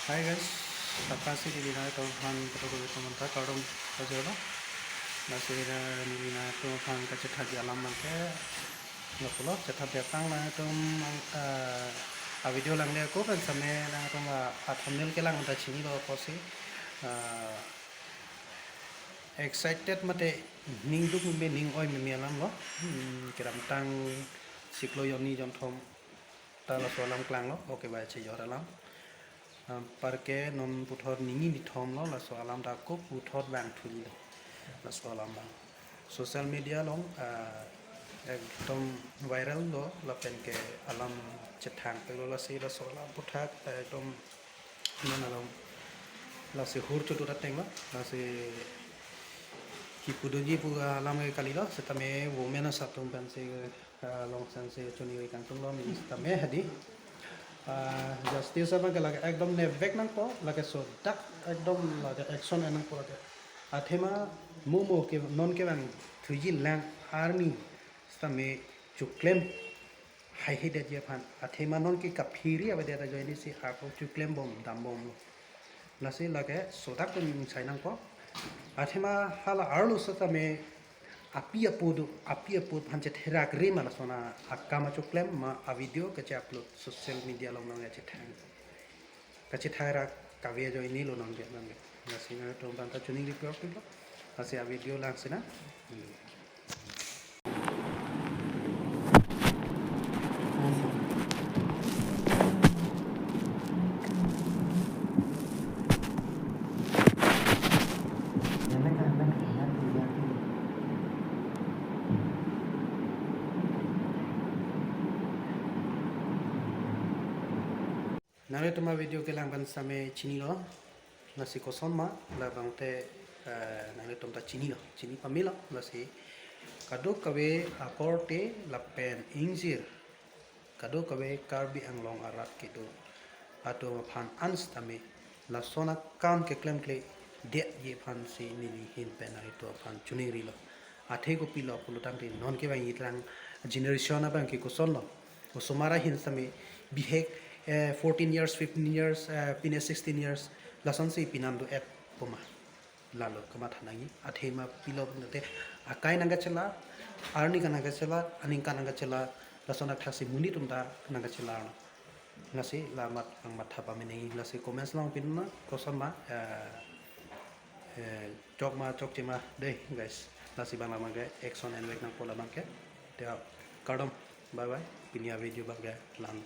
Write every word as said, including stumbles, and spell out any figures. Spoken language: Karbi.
Hi guys, Tata si di nangtum aphan ketok ketok menta kardom pajirlo. Lasi neli nangtum aphan kachethakji alam abangke lapulo, chetha detang nangtum, eh, a video langle ako pen same nangtum a, a thumbnail kelang ta chinilo pusi, eh, excited mate ningduk meme ning-oi meme alamlo. Hmm, kedamtang siklo jonni jonthom ta laso alam klanglo, okay, ba chejor alam. Anparke non puthot nini nithomlo, laso alam ta ako puthot vangthulo. Laso alam abang social media along, ah, ekdom viral lo, lapen ke alam chethang pelo, lasi laso alam aphuthak, ah, ekdom non along lasi hur chutu atenglo, lasi kipudunji pu alam ke kalilo, setame women asap atum pensi, ah, along sensi choningri kangtunglo, neli setame hadi. Ah, justice abangke lake ekdom nevek nangpo, lake sodak ekdom lake action en nangpo lake. Athema mo mo ke non kevangthuji lang arni setame choklem haihedetji aphan. Athema non ke kaphiri avedet ajoine si ako choklem bom dam bomlo. Lasi lake sodak pen sai nangpo. Athema hala arlo setame api apo do, api apo aphan chetherak ri ma lason akam achoklem ma a video kache-upload social media along nang chethang. Kachetherak kave ajoinelo nang dia nang dia. Lasi nangtum aphan ta choningri pilo. Lasi a video lang sina. Nangtum a video kelang pen same chinilo, lasi koson ma, labangte, eh, nangtum ta chinilo, chini pamelo, lasi kadokave akorte lapen ingjir, kadokave Karbi Anglong arat kedo atum aphan an setame lason akam keklemkledetji aphansi neli ahin pen nangtum aphan choningrilo. Athe kopilo pulotangte non kevangji lang generation abangke kosonlo. Osomar ahin setame bihek, eh, fourteen years, fifteen years, eh, pine sixteen years, lasonsi pinan do-et poma. Lalo kamatha nangji, athema pilo pulote akai nangkachela, arni kan nangkachela, aningkan nangkachela, lason athaksi monit atum ta nangkachela. Lasi la amat nangmatha pame nangji, lasi comments along pin na, koson ma, eh, eh, chok ma, chokche ma, dei, guys. Lasi abang labangke action envek nangpo labangke. Te kardom, bye bye. Pini a video abangke la-an.